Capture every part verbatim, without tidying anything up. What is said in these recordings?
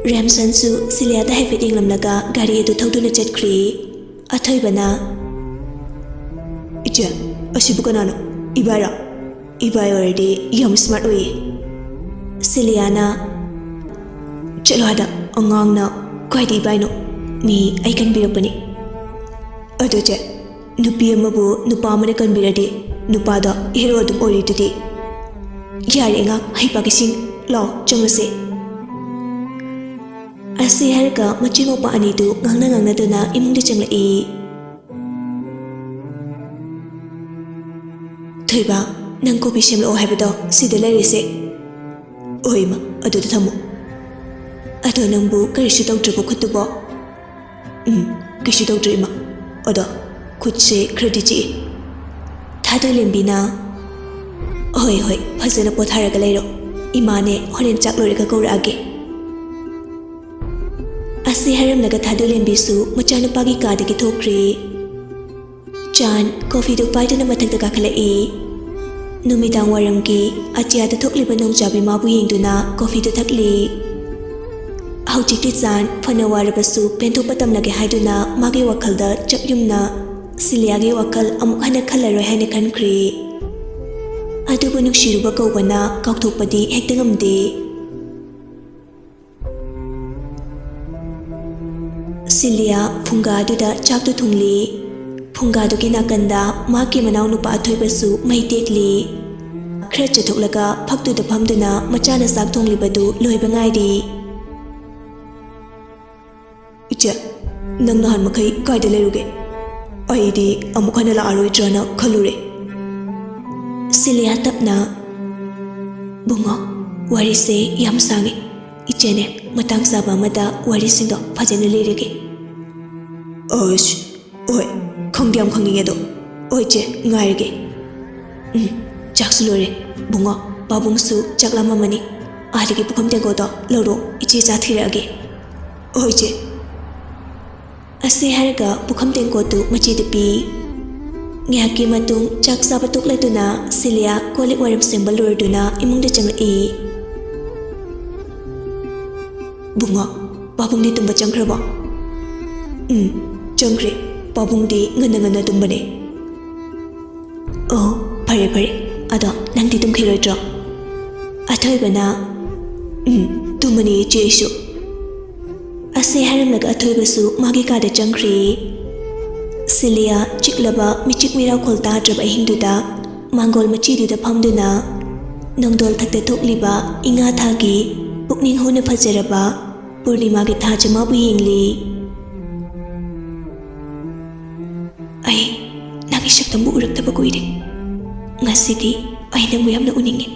ꯔꯦꯝꯁꯟꯁꯨ ꯁꯤꯂꯤꯌꯥꯗ ꯍꯥꯏꯐꯦꯠ ꯌꯦꯡꯂꯝꯂꯒ ꯒꯥꯔꯤ ꯑꯗꯨ ꯊꯧꯗꯨꯅ ꯆꯠꯈ꯭ꯔꯤ꯫ ꯑꯊꯣꯏꯕꯅ, "ꯏꯆꯦ, ꯑꯁꯤꯕꯨ ꯀꯅꯥꯅꯣ? ꯏꯕꯥꯏꯔꯣ? ꯏꯕꯥꯏ ꯑꯣꯏꯔꯗꯤ ꯌꯥꯝ ꯁ꯭ꯃꯥꯔꯠ ꯑꯣꯏꯌꯦ꯫" ꯁꯤꯂꯤꯌꯥꯅ, "ꯆꯠꯂꯣ ꯑꯥꯗ, ꯑꯉꯥꯡꯅ ꯀꯥꯏꯗ ꯏꯕꯥꯏꯅꯣ? ꯃꯤ ꯑꯩ ꯀꯟꯕꯤꯔꯛꯄꯅꯤ꯫ ꯑꯗꯨ ꯆꯦ, ꯅꯨꯄꯤ ꯑꯃꯕꯨ ꯅꯨꯄꯥ ꯑꯃꯅ ꯀꯟꯕꯤꯔꯗꯤ ꯅꯨꯄꯥꯗꯣ ꯍꯦꯔꯣ ꯑꯗꯨꯝ ꯑꯣꯏꯔꯤꯗꯨꯗꯤ꯫ ꯌꯥꯔꯦ ꯑꯉꯥꯡ, ꯍꯩꯄꯥ ꯀꯩꯁꯤꯡ, ꯂꯥꯎ ꯆꯪꯂꯁꯦ꯫" ꯑꯁꯤ ꯍꯥꯏꯔꯒ ꯃꯆꯤꯟ ꯃꯧꯄꯥ ꯑꯅꯤꯗꯨ ꯉꯥꯡꯅ ꯉꯥꯡꯅꯗꯨꯅ ꯏꯃꯨꯡꯗ ꯆꯪꯂꯛꯏ꯫ "ꯊꯣꯏꯕ, ꯅꯪ ꯀꯣꯐꯤ ꯁꯦꯝꯂꯛꯑꯣ ꯍꯥꯏꯕꯗꯣ ꯁꯤꯗ ꯂꯩꯔꯦꯁꯦ꯫" "ꯍꯣꯏ ꯏꯃꯥ, ꯑꯗꯨꯗ ꯊꯝꯃꯨ꯫ ꯑꯗꯣ ꯅꯪꯕꯨ ꯀꯔꯤꯁꯨ ꯇꯧꯗ꯭ꯔꯕꯣ ꯈꯨꯠꯇꯨꯕꯣ?" "ꯎꯝ, ꯀꯩꯁꯨ ꯇꯧꯗ꯭ꯔꯤ ꯏꯃꯥ꯫ ꯑꯗꯣ ꯈꯨꯠꯁꯦ ꯈꯔꯗꯤ ꯆꯤꯛꯏ꯫" ꯊꯥꯗꯣꯏꯂꯦꯝꯕꯤꯅ, "ꯍꯣꯏ ꯍꯣꯏ, ꯐꯖꯅ ꯄꯣꯊꯥꯔꯒ ꯂꯩꯔꯣ꯫ ꯏꯃꯥꯅꯦ ꯍꯣꯔꯦꯟ ꯆꯥꯛ ꯂꯣꯏꯔꯒ ꯀꯧꯔꯛꯑꯒꯦ꯫" ꯑꯁꯤ ꯍꯥꯏꯔꯝꯂꯒ ꯊꯥꯗꯣꯏꯂꯦꯝꯕꯤꯁꯨ ꯃꯆꯥꯅꯨꯄꯥꯒꯤ ꯀꯥꯗꯒꯤ ꯊꯣꯛꯈ꯭ꯔꯦ꯫ ꯆꯥꯟ ꯀꯣꯐꯤꯗꯨ ꯄꯥꯏꯗꯨꯅ ꯃꯊꯛꯇ ꯀꯥꯈꯠꯂꯛꯏ꯫ ꯅꯨꯃꯤꯗꯥꯡ ꯋꯥꯏꯔꯝꯒꯤ ꯑꯇꯤꯌꯥꯗ ꯊꯣꯛꯂꯤꯕ ꯅꯣꯡꯖꯥꯕꯤ ꯃꯥꯕꯨ ꯌꯦꯡꯗꯨꯅ ꯀꯣꯐꯤꯗꯨ ꯊꯛꯂꯤ꯫ ꯍꯧꯖꯤꯛꯇꯤ ꯆꯥꯟ ꯐꯅ ꯋꯥꯔꯕꯁꯨ ꯄꯦꯟꯊꯣꯛꯄ ꯇꯝꯂꯒꯦ ꯍꯥꯏꯗꯨꯅ ꯃꯥꯒꯤ ꯋꯥꯈꯜꯗ ꯆꯞ ꯌꯨꯝꯅ ꯁꯤꯂꯤꯌꯥꯒꯤ ꯋꯥꯈꯜ ꯑꯃꯨꯛ ꯍꯟꯅ ꯈꯜꯂꯔꯣꯏ ꯍꯥꯏꯅ ꯈꯟꯈ꯭ꯔꯦ꯫ ꯑꯗꯨꯕꯨ ꯅꯨꯡꯁꯤꯔꯨꯕ ꯀꯧꯕꯅ ꯀꯥꯎꯊꯣꯛꯄꯗꯤ ꯍꯦꯛꯇ ꯉꯝꯗꯦ꯫ ꯁꯤꯂꯤꯌꯥ ꯐꯨꯡꯒꯥꯗꯨꯗ ꯆꯥꯛꯇꯨ ꯊꯣꯡꯂꯤ꯫ ꯐꯨꯡꯒꯥꯗꯨꯒꯤ ꯅꯥꯀꯟꯗ ꯃꯍꯥꯛꯀꯤ ꯃꯅꯥꯎꯅꯨꯄꯥ ꯑꯊꯣꯏꯕꯁꯨ ꯃꯩ ꯇꯦꯛꯂꯤ꯫ ꯈꯔ ꯆꯠꯊꯣꯛꯂꯒ ꯐꯛꯇꯨꯗ ꯐꯝꯗꯨꯅ ꯃꯆꯥꯅ ꯆꯥꯛ ꯊꯣꯡꯂꯤꯕꯗꯨ ꯂꯣꯏꯕ ꯉꯥꯏꯔꯤ꯫ "ꯏꯆꯦ, ꯅꯪ ꯅꯍꯥꯟ ꯃꯈꯩ ꯀꯥꯏꯗ ꯂꯩꯔꯨꯒꯦ? ꯑꯩꯗꯤ ꯑꯃꯨꯛ ꯍꯟꯅ ꯂꯥꯛꯑꯔꯣꯏꯗ꯭ꯔꯅ ꯈꯜꯂꯨꯔꯦ꯫" ꯁꯤꯂꯤꯌꯥ ꯇꯞꯅ, "ꯕꯨꯡꯉꯣ, ꯋꯥꯔꯤꯁꯦ ꯌꯥꯝ ꯁꯥꯡꯉꯤ꯫ ꯏꯆꯦꯅꯦ, ꯃꯇꯥꯡ ꯆꯥꯕ ꯑꯃꯗ ꯋꯥꯔꯤꯁꯤꯡꯗꯣ ꯐꯖꯅ ꯂꯤꯔꯒꯦ꯫" "ꯑꯁ, ꯍꯣꯏ, ꯈꯪꯗꯤ ꯌꯥꯝ ꯈꯪꯅꯤꯡꯉꯦ ꯑꯗꯣ꯫ ꯍꯣꯏ ꯆꯦ, ꯉꯥꯏꯔꯒꯦ꯫ ꯎꯝ, ꯆꯥꯛꯁꯨ ꯂꯣꯏꯔꯦ꯫ ꯕꯨꯡꯉꯣ, ꯄꯥꯕꯨꯡꯁꯨ ꯆꯥꯛ ꯂꯥꯝꯃꯝꯃꯅꯤ꯫ ꯑꯥꯗꯒꯤ ꯄꯨꯈꯝ ꯇꯦꯡꯀꯣꯠꯇꯣ ꯂꯧꯔꯣ, ꯏꯆꯦ ꯆꯥ ꯊꯤꯔꯛꯑꯒꯦ꯫" "ꯍꯣꯏ ꯆꯦ꯫" ꯑꯁꯤ ꯍꯥꯏꯔꯒ ꯄꯨꯈꯝ ꯇꯦꯡꯀꯣꯠꯇꯨ ꯃꯆꯦꯗ ꯄꯤ꯫ ꯉꯥꯏꯍꯥꯛꯀꯤ ꯃꯇꯨꯡ ꯆꯥꯛ ꯆꯥꯕ ꯇꯣꯛꯂꯗꯨꯅ ꯁꯤꯂꯤꯌꯥ ꯀꯣꯜ ꯂꯤꯛ ꯋꯥꯏꯔꯝ ꯁꯦꯡꯕ ꯂꯣꯏꯔꯗꯨꯅ ꯏꯃꯨꯡꯗ ꯆꯪꯂꯛꯏ꯫ ꯕꯨꯡꯉꯣ, ꯄꯥꯕꯨꯡꯗꯤ ꯇꯨꯝꯕ ꯆꯪꯈ꯭ꯔꯕꯣ? ꯎꯝ, ꯆꯪꯈ꯭ꯔꯦ꯫ ꯄꯥꯕꯨꯡꯗꯤ ꯉꯟꯅ ꯉꯟꯅ ꯇꯨꯝꯕꯅꯦ꯫ ꯑꯣ, ꯐꯔꯦ ꯐꯔꯦ꯫ ꯑꯗꯣ ꯅꯪꯗꯤ ꯇꯨꯝꯈꯤꯔꯣꯏꯗ꯭ꯔꯣ? ꯑꯊꯣꯏꯕꯅ, ꯎꯝ, ꯇꯨꯝꯃꯅꯤ ꯏꯆꯦ ꯑꯩꯁꯨ꯫ ꯑꯁꯤ ꯍꯥꯏꯔꯝꯂꯒ ꯑꯊꯣꯏꯕꯁꯨ ꯃꯥꯒꯤ ꯀꯥꯗ ꯆꯪꯈ꯭ꯔꯦ꯫ ꯁꯤꯂꯤꯌꯥ ꯆꯤꯛꯂꯕ ꯃꯤꯆꯤꯛ ꯃꯤꯔꯥꯎꯈꯣꯜ ꯇꯥꯗ꯭ꯔꯕ ꯑꯍꯤꯡꯗꯨꯗ ꯃꯥꯡꯒꯣꯜ ꯃꯆꯤꯗꯨꯗ ꯐꯝꯗꯨꯅ ꯅꯣꯡꯗꯣꯜ ꯊꯛꯇ ꯊꯣꯛꯂꯤꯕ ꯏꯉꯥ ꯊꯥꯒꯤ ꯄꯨꯛꯅꯤꯡ ꯍꯨꯅ ꯐꯖꯔꯕ ꯄꯨꯔꯅꯤꯃꯥꯒꯤ ꯊꯥ ꯆꯃꯥꯕꯨ ꯌꯦꯡꯂꯤ꯫ ꯑꯩ ꯅꯪꯒꯤ ꯁꯛꯇꯝꯕꯨ ꯎꯔꯛꯇꯕ ꯀꯨꯏꯔꯦ꯫ ꯉꯁꯤꯗꯤ ꯑꯩ ꯅꯪꯕꯨ ꯌꯥꯝꯅ ꯎꯅꯤꯡꯉꯤ꯫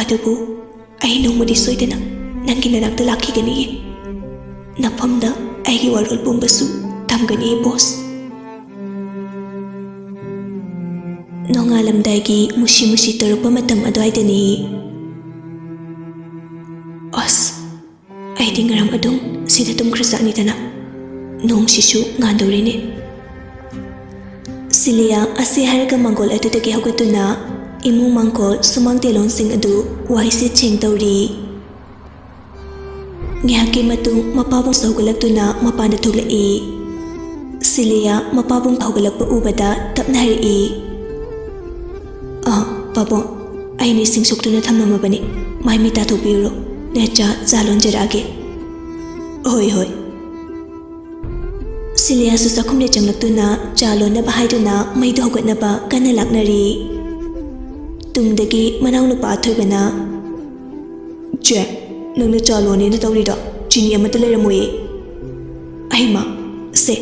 ꯑꯗꯨꯕꯨ ꯑꯩ ꯅꯣꯡꯃꯗꯤ ꯁꯣꯏꯗꯅ ꯅꯪꯒꯤ ꯅꯅꯥꯛꯇ ꯂꯥꯛꯈꯤꯒꯅꯤꯌꯦ꯫ ꯅꯐꯝꯗ ꯑꯩꯒꯤ ꯋꯥꯔꯣꯜ ꯄꯨꯝꯕꯁꯨ ꯊꯝꯒꯅꯤꯌꯦ, ꯕꯣꯁ꯫ ꯅꯣꯡꯉꯥꯜꯂꯝꯗꯥꯏꯒꯤ ꯃꯨꯁꯤ ꯃꯨꯁꯤ ꯇꯧꯔꯛꯄ ꯃꯇꯝ ꯑꯗꯨꯋꯥꯏꯗꯅꯤ꯫ ꯑꯁ, ꯑꯩꯗꯤ ꯉꯔꯥꯡ ꯑꯗꯨꯝ ꯁꯤꯗ ꯇꯨꯝꯈ꯭ꯔꯖꯥꯠꯅꯤꯗꯅ꯫ ꯅꯣꯡꯁꯤꯁꯨ ꯉꯥꯟꯗꯧꯔꯤꯅꯦ꯫ ꯁꯤꯂꯤꯌꯥ ꯑꯁꯤ ꯍꯥꯏꯔꯒ ꯃꯥꯡꯒꯣꯜ ꯑꯗꯨꯗꯒꯤ ꯍꯧꯒꯠꯇꯨꯅ ꯏꯃꯨꯡ ꯃꯥꯡꯒꯣꯜ ꯁꯨꯃꯥꯡ ꯇꯦꯂꯣꯟꯁꯤꯡ ꯑꯗꯨ ꯋꯥꯏ ꯁꯤꯠ ꯁꯦꯡ ꯇꯧꯔꯤ꯫ ꯉꯥꯏꯍꯥꯛꯀꯤ ꯃꯇꯨꯡ ꯃꯄꯥꯕꯨꯡꯁꯨ ꯍꯧꯒꯠꯂꯛꯇꯨꯅ ꯃꯄꯥꯟꯗ ꯊꯣꯛꯂꯛꯏ꯫ ꯁꯤꯂꯤꯌꯥ ꯃꯄꯥꯕꯨꯡ ꯍꯧꯒꯠꯂꯛꯄ ꯎꯕꯗ ꯇꯞꯅ ꯍꯥꯏꯔꯛꯏ, "ꯑꯥ, ꯄꯥꯕꯨꯡ, ꯑꯩꯅ ꯏꯁꯤꯡ ꯁꯣꯛꯇꯨꯅ ꯊꯝꯂꯝꯃꯕꯅꯤ꯫ ꯃꯥꯏ ꯃꯤꯠ ꯇꯥꯊꯣꯛꯄꯤꯔꯨꯔꯣ꯫ ꯅꯆꯥ ꯆꯥ ꯂꯣꯟꯖꯔꯛꯑꯒꯦ꯫" "ꯍꯣꯏ, ꯍꯣꯏ꯫" ꯁꯤꯂꯤꯌꯥꯁꯨ ꯆꯥꯛꯈꯨꯝꯗ ꯆꯪꯂꯛꯇꯨꯅ ꯆꯥ ꯂꯣꯟꯅꯕ ꯍꯥꯏꯗꯨꯅ ꯃꯩꯗꯨ ꯍꯧꯒꯠꯅꯕ ꯀꯟꯅ ꯂꯥꯛꯅꯔꯤ꯫ ꯇꯨꯡꯗꯒꯤ ꯃꯅꯥꯎꯅꯨꯄꯥ ꯑꯊꯣꯏꯕꯅ, "ꯆꯦ, ꯅꯪꯅ ꯆꯥ ꯂꯣꯟꯅꯦꯅ ꯇꯧꯔꯤꯗꯣ ꯆꯤꯅꯤ ꯑꯃꯠꯇ ꯂꯩꯔꯝꯃꯣꯏꯌꯦ꯫ ꯑꯍꯩꯃ, ꯁꯦ,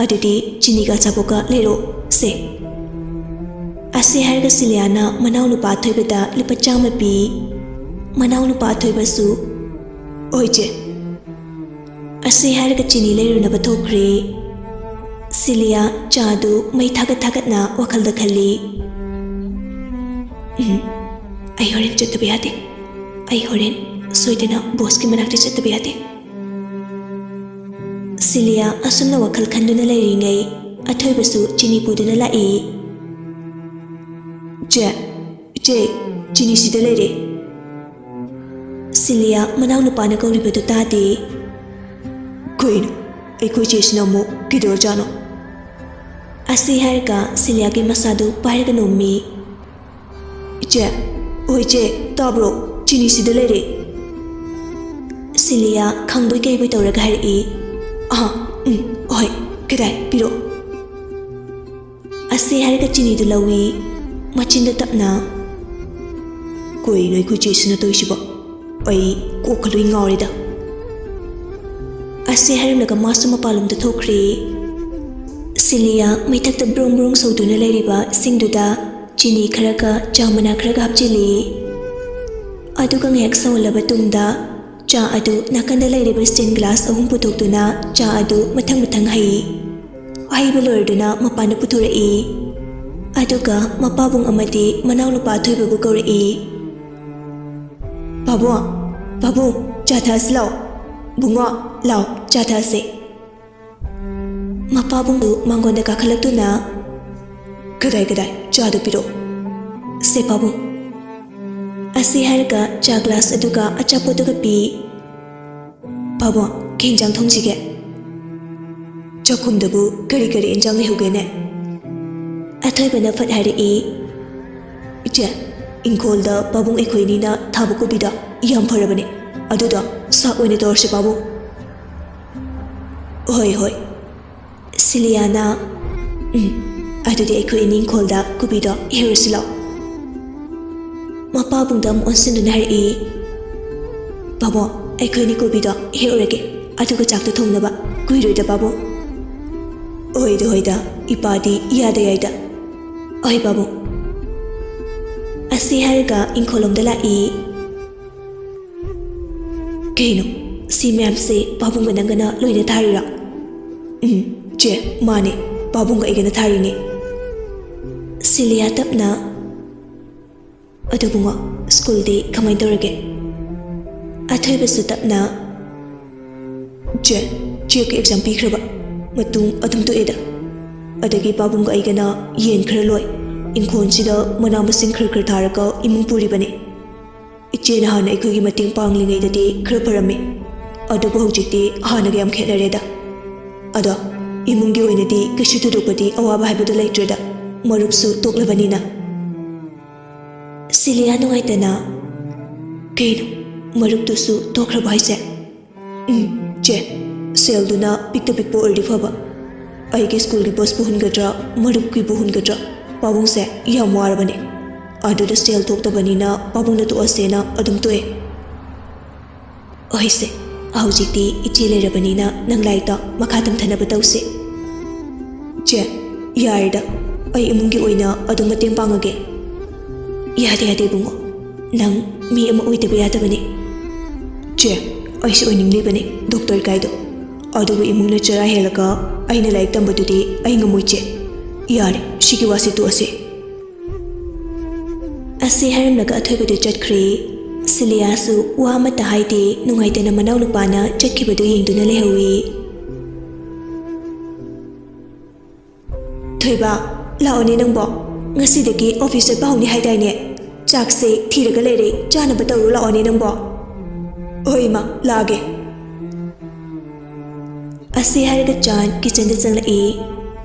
ꯑꯗꯨꯗꯤ ꯆꯤꯅꯤꯒ ꯑꯆꯥꯄꯣꯠꯀ ꯂꯩꯔꯣ, ꯁꯦ꯫" ꯑꯁꯤ ꯍꯥꯏꯔꯒ ꯁꯤꯂꯤꯌꯥꯅ ꯃꯅꯥꯎꯅꯨꯄꯥ ꯑꯊꯣꯏꯕꯗ ꯂꯨꯄꯥ ꯆꯥꯝꯃ ꯄꯤ꯫ ꯃꯅꯥꯎꯅꯨꯄꯥ ꯑꯊꯣꯏꯕꯁꯨ, "ꯍꯣꯏ ꯆꯦ꯫" ꯑꯁꯤ ꯍꯥꯏꯔꯒ ꯆꯤꯅꯤ ꯂꯩꯔꯨꯅꯕ ꯊꯣꯛꯈ꯭ꯔꯦ꯫ ꯁꯤꯂꯤꯌꯥ ꯆꯥꯗꯨ ꯃꯩ ꯊꯥꯒꯠ ꯊꯥꯒꯠꯅ ꯋꯥꯈꯜꯗ ꯈꯜꯂꯤ꯫ "ꯎꯝ, ꯑꯩ ꯍꯣꯔꯦꯟ ꯆꯠꯇꯕ ꯌꯥꯗꯦ꯫ ꯑꯩ ꯍꯣꯔꯦꯟ ꯁꯣꯏꯗꯅ ꯕꯣꯁꯀꯤ ꯃꯅꯥꯛꯇ ꯆꯠꯇꯕ ꯌꯥꯗꯦ꯫" ꯁꯤꯂꯤꯌꯥ ꯑꯁꯨꯝꯅ ꯋꯥꯈꯜ ꯈꯟꯗꯨꯅ ꯂꯩꯔꯤꯉꯩ ꯑꯊꯣꯏꯕꯁꯨ ꯆꯤꯅꯤ ꯄꯨꯗꯨꯅ ꯂꯥꯛꯏ꯫ "ꯆꯦ, ꯏꯆꯦ, ꯆꯤꯅꯤ ꯁꯤꯗ ꯂꯩꯔꯦ꯫" ꯁꯤꯂꯤꯌꯥ ꯃꯅꯥꯎꯅꯨꯄꯥꯅ ꯀꯧꯔꯤꯕꯗꯨ ꯇꯥꯗꯦ꯫ "ꯀꯩꯅꯣ? ꯑꯩꯈꯣꯏ ꯆꯦꯁꯤꯅ ꯑꯃꯨꯛ ꯀꯩꯗꯧꯔꯖꯥꯠꯅꯣ?" ꯑꯁꯤ ꯍꯥꯏꯔꯒ ꯁꯤꯂꯤꯌꯥꯒꯤ ꯃꯁꯥꯗꯨ ꯄꯥꯏꯔꯒ ꯅꯣꯝꯃꯤ꯫ "ꯏꯆꯦ, ꯍꯣꯏ ꯏꯆꯦ, ꯇꯥꯕ꯭ꯔꯣ? ꯆꯤꯅꯤ ꯁꯤꯗ ꯂꯩꯔꯦ꯫" ꯁꯤꯂꯤꯌꯥ ꯈꯪꯕꯣꯏ ꯀꯩꯕꯣꯏ ꯇꯧꯔꯒ ꯍꯥꯏꯔꯛꯏ꯫ "ꯑꯍ, ꯎꯝ, ꯍꯣꯏ, ꯀꯗꯥꯏ, ꯄꯤꯔꯛꯑꯣ꯫" ꯑꯁꯤ ꯍꯥꯏꯔꯒ ꯆꯤꯅꯤꯗꯨ ꯂꯧꯏ꯫ ꯃꯆꯤꯟꯗ ꯇꯞꯅ, "ꯀꯩꯅꯣ ꯑꯩꯈꯣꯏ ꯆꯦꯁꯤꯅ ꯇꯧꯔꯤꯁꯤꯕꯣ? ꯑꯩ ꯀꯣꯛꯀ ꯂꯣꯏ ꯉꯥꯎꯔꯦꯗ꯫" ꯑꯁꯤ ꯍꯥꯏꯔꯝꯂꯒ ꯃꯥꯁꯨ ꯃꯄꯥꯟꯂꯣꯝꯗ ꯊꯣꯛꯈ꯭ꯔꯦ꯫ ꯁꯤꯂꯤꯌꯥ ꯃꯩꯊꯛꯇ ꯕ꯭ꯔꯨꯡ ꯕ꯭ꯔꯨꯡ ꯁꯧꯗꯨꯅ ꯂꯩꯔꯤꯕ ꯏꯁꯤꯡꯗꯨꯗ ꯆꯤꯅꯤ ꯈꯔꯒ ꯆꯥ ꯃꯅꯥ ꯈꯔꯒ ꯍꯥꯞꯆꯤꯜꯂꯤ꯫ ꯑꯗꯨꯒ ꯉꯥꯏꯍꯥꯛ ꯁꯧꯍꯜꯂꯕ ꯇꯨꯡꯗ ꯆꯥ ꯑꯗꯨ ꯅꯥꯀꯟꯗ ꯂꯩꯔꯤꯕ ꯁ꯭ꯇꯤꯟ ꯒ꯭ꯂꯥꯁ ꯑꯍꯨꯝ ꯄꯨꯊꯣꯛꯇꯨꯅ ꯆꯥ ꯑꯗꯨ ꯃꯊꯪ ꯃꯊꯪ ꯍꯩ꯫ ꯍꯩꯕ ꯂꯣꯏꯔꯗꯨꯅ ꯃꯄꯥꯟꯗ ꯄꯨꯊꯣꯔꯛꯏ꯫ ꯑꯗꯨꯒ ꯃꯄꯥꯕꯨꯡ ꯑꯃꯗꯤ ꯃꯅꯥꯎꯅꯨꯄꯥ ꯑꯊꯣꯏꯕꯕꯨ ꯀꯧꯔꯛꯏ꯫ "ꯄꯥꯕꯨꯡ, ꯄꯥꯕꯨꯡ, ꯆꯥ ꯊꯛꯑꯁꯤ ꯂꯥꯎ꯫ ꯕꯨꯡꯉꯣ, ꯂꯥꯎ, ꯆꯥ ꯊꯛꯑꯁꯤ꯫" ꯃꯄꯥꯕꯨꯡꯗꯨ ꯃꯥꯡꯒꯣꯟꯗ ꯀꯥꯈꯠꯂꯛꯇꯨꯅ, "ꯀꯗꯥꯏ, ꯀꯗꯥꯏ, ꯆꯥꯗꯨ ꯄꯤꯔꯛꯑꯣ꯫" "ꯁꯦ ꯄꯥꯕꯨꯡ꯫" ꯑꯁꯤ ꯍꯥꯏꯔꯒ ꯆꯥ ꯒ꯭ꯂꯥꯁ ꯑꯗꯨꯒ ꯑꯆꯥꯄꯣꯠꯇꯨꯒ ꯄꯤ꯫ "ꯄꯥꯕꯨꯡ, ꯀꯩ ꯏꯟꯖꯥꯡ ꯊꯣꯡꯁꯤꯒꯦ?" "ꯆꯥꯛꯈꯨꯝꯗꯕꯨ ꯀꯔꯤ ꯀꯔꯤ ꯏꯟꯖꯥꯡ ꯂꯩꯍꯧꯒꯦꯅꯦ?" ꯑꯊꯣꯏꯕꯅ ꯐꯠ ꯍꯥꯏꯔꯛꯏ꯫ "ꯏꯆꯦ, ꯏꯪꯈꯣꯜꯗ ꯄꯥꯕꯨꯡ ꯑꯩꯈꯣꯏ ꯑꯅꯤꯅ ꯊꯥꯕ ꯀꯣꯕꯤꯗꯣ ꯌꯥꯝ ꯐꯔꯕꯅꯦ, ꯑꯗꯨꯗꯣ ꯁꯥꯛ ꯑꯣꯏꯅ ꯇꯧꯔꯁꯤ ꯄꯥꯕꯨꯡ꯫" "ꯍꯣꯏ, ꯍꯣꯏ꯫" ꯁꯤꯂꯤꯌꯥꯅ, "ꯎꯝ, ꯑꯗꯨꯗꯤ ꯑꯩꯈꯣꯏ ꯑꯅꯤ ꯏꯪꯈꯣꯜꯗ ꯀꯣꯕꯤꯗꯣ ꯍꯦꯛꯎꯔꯁꯤ ꯂꯥꯛꯑꯣ꯫" ꯃꯄꯥꯕꯨꯡꯗ ꯑꯃꯨꯛ ꯑꯣꯟꯁꯤꯟꯗꯨꯅ ꯍꯥꯏꯔꯛꯏ, "ꯄꯥꯕꯨꯡ, ꯑꯩꯈꯣꯏ ꯑꯅꯤ ꯀꯣꯕꯤꯗꯣ ꯍꯦꯛꯎꯔꯒꯦ, ꯑꯗꯨꯒ ꯆꯥꯛꯇꯣ ꯊꯣꯡꯅꯕ꯫ ꯀꯨꯏꯔꯣꯏꯗ ꯄꯥꯕꯨꯡ꯫" "ꯍꯣꯏꯗ, ꯍꯣꯏꯗ, ꯏꯄꯥꯗꯤ ꯏꯌꯥꯗ ꯌꯥꯏꯗ꯫ ꯍꯣꯏ ꯄꯥꯕꯨꯡ꯫" ꯑꯁꯤ ꯍꯥꯏꯔꯒ ꯏꯪꯈꯣꯜꯂꯣꯝꯗ ꯂꯥꯛꯏ꯫ "ꯀꯩꯅꯣ, ꯁꯤ ꯃꯌꯥꯝꯁꯦ ꯄꯥꯕꯨꯡꯒ ꯅꯪꯒꯅ ꯂꯣꯏꯅ ꯊꯥꯔꯤꯔꯣ?" "ꯎꯝ, ꯆꯦ, ꯃꯥꯅꯦ, ꯄꯥꯕꯨꯡꯒ ꯑꯩꯒꯅ ꯊꯥꯔꯤꯅꯦ꯫" ꯁꯤꯂꯤꯌꯥ ꯇꯞꯅ, "ꯑꯗꯨ ꯕꯨꯡꯉꯣ, ꯁ꯭ꯀꯨꯜꯗꯤ ꯀꯃꯥꯏꯅ ꯇꯧꯔꯒꯦ?" ꯑꯊꯣꯏꯕꯁꯨ ꯇꯞꯅ, "ꯆꯦ, ꯆꯦꯛꯀꯤ ꯑꯦꯛꯖꯥꯝ ꯄꯤꯈ꯭ꯔꯕ ꯃꯇꯨꯡ ꯑꯗꯨꯝ ꯇꯣꯛꯑꯦꯗ꯫ ꯑꯗꯒꯤ ꯄꯥꯕꯨꯡꯒ ꯑꯩꯒꯅ ꯌꯦꯟ ꯈꯔ ꯂꯣꯏ, ꯏꯪꯈꯣꯜꯁꯤꯗ ꯃꯅꯥ ꯃꯁꯤꯡ ꯈꯔ ꯈꯔ ꯊꯥꯔꯒ ꯏꯃꯨꯡ ꯄꯨꯔꯤꯕꯅꯦ꯫ ꯏꯆꯦꯅ ꯍꯥꯟꯅ ꯑꯩꯈꯣꯏꯒꯤ ꯃꯇꯦꯡ ꯄꯥꯡꯂꯤꯉꯩꯗꯗꯤ ꯈꯔ ꯐꯔꯝꯃꯤ, ꯑꯗꯨꯕꯨ ꯍꯧꯖꯤꯛꯇꯤ ꯍꯥꯟꯅꯒ ꯌꯥꯝ ꯈꯦꯠꯅꯔꯦꯗ꯫ ꯑꯗꯣ ꯏꯃꯨꯡꯒꯤ ꯑꯣꯏꯅꯗꯤ ꯀꯩꯁꯨ ꯊꯣꯏꯗꯣꯛꯄꯗꯤ ꯑꯋꯥꯕ ꯍꯥꯏꯕꯗꯨ ꯂꯩꯇ꯭ꯔꯦꯗ, ꯃꯔꯨꯞꯁꯨ ꯇꯣꯛꯂꯕꯅꯤꯅ꯫ ꯁꯤꯂꯤꯌꯥ ꯅꯨꯡꯉꯥꯏꯇꯅ, "ꯀꯩꯅꯣ, ꯃꯔꯨꯞꯇꯨꯁꯨ ꯇꯣꯛꯈ꯭ꯔꯕꯣ ꯍꯥꯏꯁꯦ?" "ꯎꯝ, ꯆꯦ, ꯁꯦꯜꯗꯨꯅ ꯄꯤꯛꯇ ꯄꯤꯛꯄ ꯑꯣꯏꯔꯗꯤ ꯐꯕ꯫ ꯑꯩꯒꯤ ꯁ꯭ꯀꯨꯜꯒꯤ ꯕꯁꯄꯨ ꯍꯨꯟꯒꯗ꯭ꯔꯥ, ꯃꯔꯨꯞꯀꯤꯕꯨ ꯍꯨꯟꯒꯗ꯭ꯔꯥ, ꯄꯥꯕꯨꯡꯁꯦ ꯌꯥꯝ ꯋꯥꯔꯕꯅꯦ꯫ ꯑꯗꯨꯗ ꯁꯦꯜ ꯊꯣꯛꯇꯕꯅꯤꯅ ꯄꯥꯕꯨꯡꯅ ꯇꯣꯛꯑꯁꯦꯅ ꯑꯗꯨꯝ ꯇꯣꯛꯑꯦ꯫" "ꯍꯣꯏꯁꯦ, ꯍꯧꯖꯤꯛꯇꯤ ꯏꯆꯦ ꯂꯩꯔꯕꯅꯤꯅ ꯅꯪ ꯂꯥꯏꯔꯤꯛꯇꯣ ꯃꯈꯥ ꯇꯝꯊꯅꯕ ꯇꯧꯁꯦ꯫" "ꯆꯦ, ꯌꯥꯔꯦꯗ, ꯑꯩ ꯏꯃꯨꯡꯒꯤ ꯑꯣꯏꯅ ꯑꯗꯨꯝ ꯃꯇꯦꯡ ꯄꯥꯡꯉꯒꯦ꯫" "ꯌꯥꯗꯦ, ꯌꯥꯗꯦ ꯏꯕꯨꯡꯉꯣ, ꯅꯪ ꯃꯤ ꯑꯃ ꯑꯣꯏꯗꯕ ꯌꯥꯗꯕꯅꯦ꯫" "ꯆꯦ, ꯑꯩꯁꯨ ꯑꯣꯏꯅꯤꯡꯂꯤꯕꯅꯦ ꯗꯣꯛꯇꯔ ꯀꯥꯏꯗꯣ, ꯑꯗꯨꯕꯨ ꯏꯃꯨꯡꯅ ꯆꯔꯥ ꯍꯦꯜꯂꯒ ꯑꯩꯅ ꯂꯥꯏꯔꯤꯛ ꯇꯝꯕꯗꯨꯗꯤ ꯑꯩ ꯉꯝꯃꯣꯏ ꯆꯦ꯫ ꯌꯥꯔꯦ, ꯁꯤꯒꯤ ꯋꯥꯁꯤ ꯇꯣꯛꯑꯁꯦ꯫" ꯑꯁꯤ ꯍꯥꯏꯔꯝꯂꯒ ꯑꯊꯣꯏꯕꯗꯨ ꯆꯠꯈ꯭ꯔꯦ꯫ ꯁꯤꯂꯤꯌꯥꯁꯨ ꯋꯥ ꯑꯃꯠꯇ ꯍꯥꯏꯗꯦ, ꯅꯨꯡꯉꯥꯏꯇꯅ ꯃꯅꯥꯎꯅꯨꯄꯥꯅ ꯆꯠꯈꯤꯕꯗꯨ ꯌꯦꯡꯗꯨꯅ ꯂꯩꯍꯧꯏ꯫ "ꯊꯣꯏꯕ, ꯂꯥꯛꯑꯣꯅꯦ ꯅꯪꯕꯣ꯫ ꯉꯁꯤꯗꯒꯤ ꯑꯣꯐꯤꯁ ꯆꯠꯄ ꯍꯧꯅꯤ ꯍꯥꯏꯗꯥꯏꯅꯦ? ꯆꯥꯛꯁꯦ ꯊꯤꯔꯒ ꯂꯩꯔꯦ, ꯆꯥꯅꯕ ꯇꯧꯔꯨ ꯂꯥꯛꯑꯣꯅꯦ ꯅꯪꯕꯣ꯫" "ꯍꯣꯏ ꯏꯃꯥ, ꯂꯥꯛꯑꯒꯦ꯫" ꯑꯁꯤ ꯍꯥꯏꯔꯒ ꯆꯥꯟ ꯀꯤꯆꯟꯗ ꯆꯪꯂꯛꯏ꯫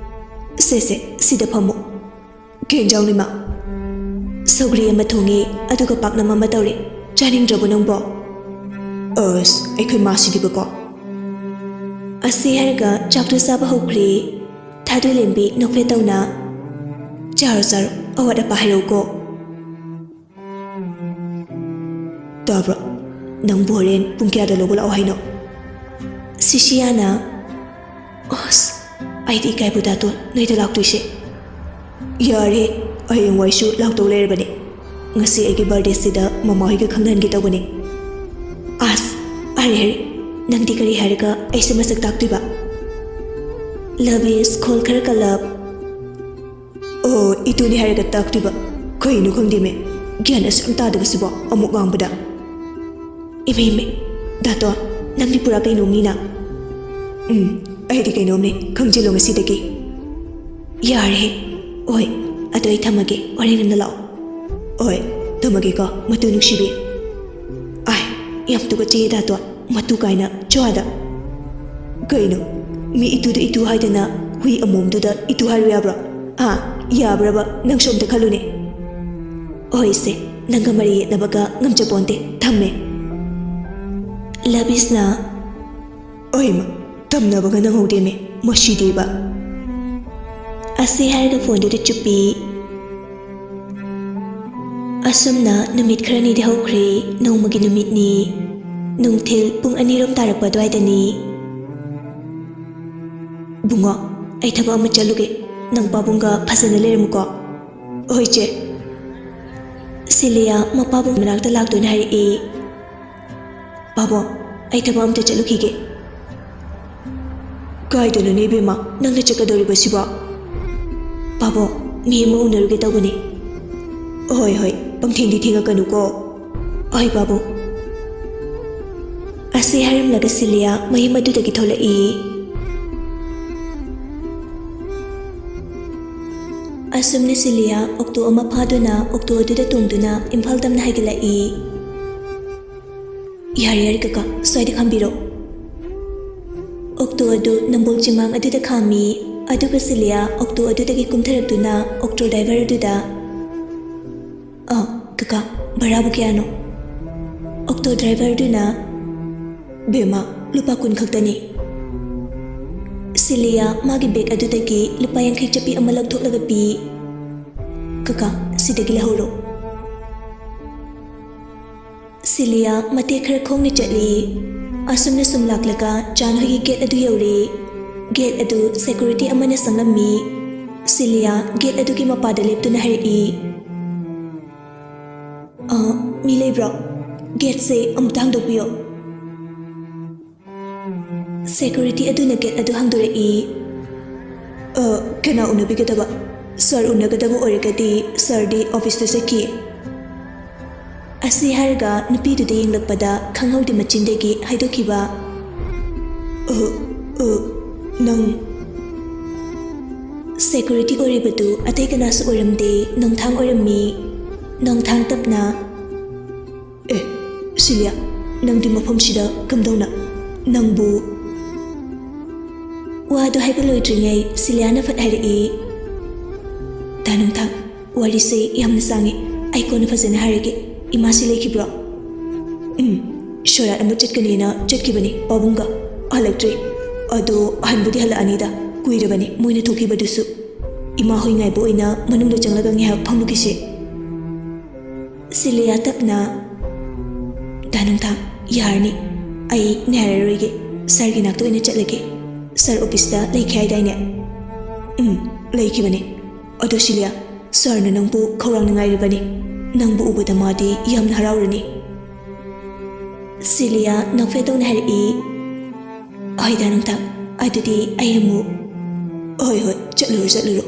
"ꯁꯦ, ꯁꯦ, ꯁꯤꯗ ꯐꯝꯃꯣ꯫ ꯀꯩ ꯌꯦꯟꯖꯥꯡꯅꯣ ꯏꯃꯥ?" "ꯁꯧꯒ꯭ꯔꯤ ꯑꯃ ꯊꯣꯡꯉꯦ, ꯑꯗꯨꯒ ꯄꯥꯛꯅꯝ ꯑꯃ ꯇꯧꯔꯦ꯫ ꯆꯥꯅꯤꯡꯗ꯭ꯔꯕꯣ ꯅꯪꯕꯣ?" "ꯑꯁ, ꯑꯩꯈꯣꯏ ꯃꯥꯁꯤꯗꯤꯕꯀꯣ꯫" ꯑꯁꯤ ꯍꯥꯏꯔꯒ ꯆꯥꯛꯇꯨ ꯆꯥꯕ ꯍꯧꯈ꯭ꯔꯦ꯫ ꯊꯥꯗꯣꯏꯂꯦꯝꯕꯤ ꯅꯣꯛꯐꯦꯠ ꯇꯧꯅ, "ꯆꯥꯔꯣ, ꯆꯥꯔꯣ, ꯑꯋꯥꯠ ꯑꯄꯥ ꯍꯥꯏꯔꯛꯎꯀꯣ꯫" "ꯇꯥꯕ꯭ꯔꯣ? ꯅꯪꯕꯨ ꯍꯣꯔꯦꯟ ꯄꯨꯡ ꯀꯌꯥꯗ ꯂꯧꯕ ꯂꯥꯛꯑꯣ ꯍꯥꯏꯅꯣ?" ꯁꯤꯁꯤꯌꯥꯅ, "ꯑꯁ, ꯑꯩꯗꯤ ꯏꯀꯥꯏꯕꯨ ꯗꯥꯇꯣꯟ, ꯅꯣꯏꯗ ꯂꯥꯛꯇꯣꯏꯁꯦ꯫" "ꯌꯥꯔꯦ, ꯍꯌꯦꯡꯋꯥꯏꯁꯨ ꯂꯥꯛꯇꯧ ꯂꯩꯔꯕꯅꯦ꯫ ꯉꯁꯤ ꯑꯩꯒꯤ ꯕꯥꯔꯗꯦꯁꯤꯗ ꯃꯃꯥ ꯍꯣꯏꯒ ꯈꯪꯅꯍꯟꯒꯦ ꯇꯧꯕꯅꯦ꯫" "ꯑꯁ, ꯑꯔꯦ, ꯑꯔꯦ, ꯅꯪꯗꯤ ꯀꯔꯤ ꯍꯥꯏꯔꯒ ꯑꯩꯁꯦ ꯃꯁꯛ ꯇꯥꯛꯇꯣꯏꯕ?" "Love is ꯈꯣꯜ ꯈꯔ ꯀꯂꯞ꯫" "ꯑꯣ, ꯏꯇꯨꯅꯤ ꯍꯥꯏꯔꯒ ꯇꯥꯛꯇꯣꯏꯕ꯫ ꯀꯩꯅꯣ ꯈꯪꯗꯦꯃꯦ, ꯒ꯭ꯌꯥꯟ ꯑꯁꯨꯛ ꯌꯥꯝ ꯇꯥꯗꯕꯁꯤꯕꯣ ꯑꯃꯨꯛ ꯉꯥꯡꯕꯗ꯫" "ꯏꯃꯩ, ꯏꯃꯩ, ꯗꯥꯇꯣꯟ, ꯅꯪꯗꯤ ꯄꯨꯔꯥ ꯀꯩꯅꯣꯝꯅꯤꯅ꯫" "ꯎꯝ, ꯑꯩꯗꯤ ꯀꯩꯅꯣꯝꯅꯤ, ꯈꯪꯖꯤꯜꯂꯣ ꯉꯁꯤꯗꯒꯤ꯫" "ꯌꯥꯔꯦꯍꯦ꯫ ꯍꯣꯏ, ꯑꯗꯣ ꯑꯩ ꯊꯝꯃꯒꯦ, ꯍꯣꯔꯦꯟ ꯉꯟꯅ ꯂꯥꯛꯑꯣ꯫" "ꯍꯣꯏ, ꯊꯝꯃꯒꯦꯀꯣ, ꯃꯇꯨ ꯅꯨꯡꯁꯤꯕꯤ꯫" ꯌꯥꯝ ꯇꯨꯀꯠꯆꯩꯌꯦ ꯗꯥꯇꯣꯟ, ꯃꯇꯨ ꯀꯥꯏꯅ ꯆꯣ ꯑꯥꯗ꯫ ꯀꯩꯅꯣ? ꯃꯤ ꯏꯇꯨꯗ ꯏꯇꯨ ꯍꯥꯏꯗꯅ ꯍꯨꯏ ꯑꯃꯣꯝꯗꯨꯗ ꯏꯇꯨ ꯍꯥꯏꯔꯨ ꯌꯥꯕ꯭ꯔꯣ? ꯍꯥ? ꯌꯥꯕ꯭ꯔꯕ? ꯅꯪꯁꯨ ꯑꯝꯇ ꯈꯜꯂꯨꯅꯦ꯫ ꯍꯣꯏꯁꯦ, ꯅꯪꯒ ꯃꯔꯩ ꯌꯦꯠꯅꯕꯒ ꯉꯝꯖꯄꯣꯟꯇꯦ꯫ ꯊꯝꯃꯦ꯫ ꯂꯕꯤꯁꯅ, ꯑꯣꯏꯃ, ꯇꯝꯅꯕꯒ ꯅꯪꯍꯧꯗꯦꯃꯦ, ꯃꯁꯤꯗꯤꯕ꯫ ꯑꯁꯤ ꯍꯥꯏꯔꯒ ꯐꯣꯟꯗꯨꯗ ꯆꯨꯞꯄꯤ꯫ ꯑꯁꯨꯝꯅ ꯅꯨꯃꯤꯠ ꯈꯔꯅꯤꯗꯤ ꯍꯧꯈ꯭ꯔꯦ꯫ ꯅꯣꯡꯃꯒꯤ ꯅꯨꯃꯤꯠꯅꯤ꯫ ꯅꯨꯡꯊꯤꯜ ꯄꯨꯡ ꯑꯅꯤꯔꯣꯝ ꯇꯥꯔꯛꯄ ꯑꯗꯨꯋꯥꯏꯗꯅꯤ꯫ ꯕꯨꯡꯉꯣ, ꯑꯩ ꯊꯕꯛ ꯑꯃ ꯆꯠꯂꯨꯒꯦ꯫ ꯅꯪ ꯄꯥꯕꯨꯡꯒ ꯐꯖꯅ ꯂꯩꯔꯝꯃꯨꯀꯣ꯫ ꯍꯣꯏ, ꯆꯦ꯫ ꯁꯤꯂꯤꯌꯥ ꯃꯄꯥꯕꯨꯡ ꯃꯅꯥꯛꯇ ꯂꯥꯛꯇꯨꯅ ꯍꯥꯏꯔꯛꯏ꯫ ꯄꯥꯕꯨꯡ, ꯑꯩ ꯊꯕꯛ ꯑꯝꯇ ꯆꯠꯂꯨꯈꯤꯒꯦ꯫ ꯀꯥꯏꯗꯅꯣꯅꯦ ꯏꯕꯦꯝꯃ, ꯅꯪꯅ ꯆꯠꯀꯗꯧꯔꯤꯕꯁꯤꯕꯣ? ꯄꯥꯕꯨꯡ, ꯃꯤ ꯑꯃ ꯎꯅꯔꯨꯒꯦ ꯇꯧꯕꯅꯤ꯫ ꯍꯣꯏ, ꯍꯣꯏ, ꯄꯪꯊꯦꯡꯗꯤ ꯊꯦꯡꯉꯛꯀꯅꯨꯀꯣ꯫ ꯍꯣꯏ, ꯄꯥꯕꯨꯡ꯫ ꯑꯁꯤ ꯍꯥꯏꯔꯝꯂꯒ ꯁꯤꯂꯤꯌꯥ ꯃꯌꯨꯝ ꯑꯗꯨꯗꯒꯤ ꯊꯣꯛꯂꯛꯏ꯫ ꯑꯁꯨꯝꯅ ꯁꯤꯂꯤꯌꯥ ꯑꯣꯛꯇꯣ ꯑꯃ ꯐꯥꯗꯨꯅ ꯑꯣꯛꯇꯣ ꯑꯗꯨꯗ ꯇꯣꯡꯗꯨꯅ ꯏꯝꯐꯥꯜ ꯇꯝꯅ ꯍꯥꯏꯒꯠꯂꯛꯏ꯫ ꯌꯥꯔꯦ, ꯌꯥꯔꯦ ꯀꯀꯥ, ꯁ꯭ꯋꯥꯏꯗ ꯈꯥꯝꯕꯤꯔꯣ꯫ ꯑꯣꯛꯇꯣ ꯑꯗꯨ ꯅꯝꯕꯣꯜ ꯆꯤꯡꯃꯥꯡ ꯑꯗꯨꯗ ꯈꯥꯝꯃꯤ꯫ ꯑꯗꯨꯒ ꯁꯤꯂꯤꯌꯥ ꯑꯣꯛꯇꯣ ꯑꯗꯨꯗꯒꯤ ꯀꯨꯝꯊꯔꯛꯇꯨꯅ ꯑꯣꯛꯇꯣ ꯗ꯭ꯔꯥꯏꯚꯔ ꯑꯗꯨꯗ, "ꯑ, ꯀꯀꯥ, ꯚꯔꯥꯕꯨ ꯀꯌꯥꯅꯣ?" ꯑꯣꯛꯇꯣ ꯗ꯭ꯔꯥꯏꯚꯔꯗꯨꯅ, "ꯕꯦꯝꯃ, ꯂꯨꯄꯥ ꯀꯨꯟ ꯈꯛꯇꯅꯤ꯫" ꯁꯤꯂꯤꯌꯥ ꯃꯥꯒꯤ ꯕꯦꯒ ꯑꯗꯨꯗꯒꯤ ꯂꯨꯄꯥ ꯌꯥꯡꯈꯩ ꯆꯠꯄꯤ ꯑꯃ ꯂꯧꯊꯣꯛꯂꯒ ꯄꯤ꯫ "ꯀꯀꯥ, ꯁꯤꯗꯒꯤ ꯂꯧꯍꯧꯔꯣ꯫" ꯁꯤꯂꯤꯌꯥ ꯃꯇꯦꯛ ꯈꯔ ꯈꯣꯡꯅ ꯆꯠꯂꯤ꯫ ꯑꯁꯨꯝꯅ ꯁꯨꯝ ꯂꯥꯛꯂꯒ ꯆꯥꯟ ꯍꯣꯏꯒꯤ ꯒꯦꯠ ꯑꯗꯨ ꯌꯧꯔꯦ꯫ ꯒꯦꯠ ꯑꯗꯨ ꯁꯦꯀ꯭ꯌꯨꯔꯤꯇꯤ ꯑꯃꯅ ꯁꯪꯂꯝꯃꯤ꯫ ꯁꯤꯂꯤꯌꯥ ꯒꯦꯠ ꯑꯗꯨꯒꯤ ꯃꯄꯥꯗ ꯂꯦꯞꯇꯨꯅ ꯍꯥꯏꯔꯛꯏ, "ꯑ, ꯃꯤ ꯂꯩꯕ꯭ꯔꯣ? ꯒꯦꯠꯁꯦ ꯑꯃꯨꯛꯇ ꯍꯥꯡꯗꯣꯛꯄꯤꯌꯣ꯫" ꯁꯦꯀ꯭ꯌꯨꯔꯤꯇꯤ ꯑꯗꯨꯅ ꯒꯦꯠ ꯑꯗꯨ ꯍꯥꯡꯗꯣꯔꯛꯏ꯫ "ꯑ, ꯀꯅꯥ ꯎꯅꯕꯤꯒꯗꯕ? ꯁꯥꯔ ꯎꯅꯒꯗꯕ ꯑꯣꯏꯔꯒꯗꯤ ꯁꯥꯔꯗꯤ ꯑꯣꯐꯤꯁꯇ ꯆꯠꯈꯤ꯫" ꯑꯁꯤ ꯍꯥꯏꯔꯒ ꯅꯨꯄꯤꯗꯨꯗ ꯌꯦꯡꯂꯛꯄꯗ ꯈꯪꯍꯧꯗꯦ ꯃꯆꯤꯟꯗꯒꯤ ꯍꯥꯏꯗꯣꯛꯈꯤꯕ, "ꯑ, ꯑ, ꯅꯪ?" ꯁꯦꯀ꯭ꯌꯨꯔꯤꯇꯤ ꯑꯣꯏꯔꯤꯕꯗꯨ ꯑꯇꯩ ꯀꯅꯥꯁꯨ ꯑꯣꯏꯔꯝꯗꯦ, ꯅꯣꯡꯊꯥꯡ ꯑꯣꯏꯔꯝꯃꯤ꯫ ꯅꯣꯡꯊꯥꯡ ꯇꯞꯅ, "ꯑꯦ, ꯁꯤꯂꯤꯌꯥ, ꯅꯪꯗꯤ ꯃꯐꯝꯁꯤꯗ ꯀꯝꯗꯧꯅ? ꯅꯪꯕꯨ? ꯋꯥꯗꯣ ꯍꯥꯏꯕ ꯂꯣꯏꯗ꯭ꯔꯤꯉꯩ ꯁꯤꯂꯤꯌꯥꯅ ꯐꯠ ꯍꯥꯏꯔꯛꯏ, "ꯗꯥ ꯅꯨꯡꯊꯥꯡ, ꯋꯥꯔꯤꯁꯦ ꯌꯥꯝꯅ ꯁꯥꯡꯉꯤ꯫ ꯑꯩ ꯀꯣꯟꯅ ꯐꯖꯅ ꯍꯥꯏꯔꯒꯦ꯫ ꯏꯃꯥꯁꯤ ꯂꯩꯈꯤꯕ꯭ꯔꯣ?" "ꯎꯝ, ꯁꯣꯔꯥꯠ ꯑꯃ ꯆꯠꯀꯅꯤꯅ ꯆꯠꯈꯤꯕꯅꯤ ꯄꯥꯕꯨꯡꯒ꯫ ꯍꯜꯂꯛꯇ꯭ꯔꯤ꯫ ꯑꯗꯣ ꯍꯟꯕꯨꯗꯤ ꯍꯜꯂꯛꯑꯅꯤꯗ꯫ ꯀꯨꯏꯔꯕꯅꯤ ꯃꯣꯏꯅ ꯊꯣꯛꯈꯤꯕꯗꯨꯁꯨ꯫ ꯏꯃꯥ ꯍꯣꯏ ꯉꯥꯏꯕ ꯑꯣꯏꯅ ꯃꯅꯨꯡꯗ ꯆꯪꯂꯒ ꯉꯥꯏꯍꯥꯛ ꯐꯝꯃꯨꯈꯤꯁꯦ꯫" ꯁꯤꯂꯤꯌꯥ ꯇꯞꯅ, "ꯗꯥ ꯅꯨꯡꯊꯥꯡ, ꯌꯥꯔꯅꯤ꯫ ꯑꯩ ꯉꯥꯏꯔꯔꯣꯏꯒꯦ꯫ ꯁꯥꯔꯒꯤ ꯅꯥꯛꯇ ꯑꯣꯏꯅ ꯆꯠꯂꯒꯦ꯫ ꯁꯥꯔ ꯑꯣꯐꯤꯁꯇ ꯂꯩꯈꯤ ꯍꯥꯏꯗꯥꯏꯅꯦ?" "ꯎꯝ, ꯂꯩꯈꯤꯕꯅꯦ꯫ ꯑꯗꯣ ꯁꯤꯂꯤꯌꯥ, ꯁꯥꯔꯅ ꯅꯪꯕꯨ ꯈꯧꯔꯥꯡꯅ ꯉꯥꯏꯔꯤꯕꯅꯤ꯫ ꯅꯪꯕꯨ ꯎꯕꯗ ꯃꯥꯗꯤ ꯌꯥꯝꯅ ꯍꯔꯥꯎꯔꯅꯤ꯫" ꯁꯤꯂꯤꯌꯥ ꯅꯣꯛꯐꯦꯠ ꯇꯧꯅ ꯍꯥꯏꯔꯛꯏ, "ꯍꯣꯏ ꯗꯥ ꯅꯨꯡꯊꯥꯡ, ꯑꯗꯨꯗꯤ ꯑꯩ ꯑꯃꯨꯛ꯫" "ꯍꯣꯏ, ꯍꯣꯏ, ꯆꯠꯂꯨꯔꯣ, ꯆꯠꯂꯨꯔꯣ꯫"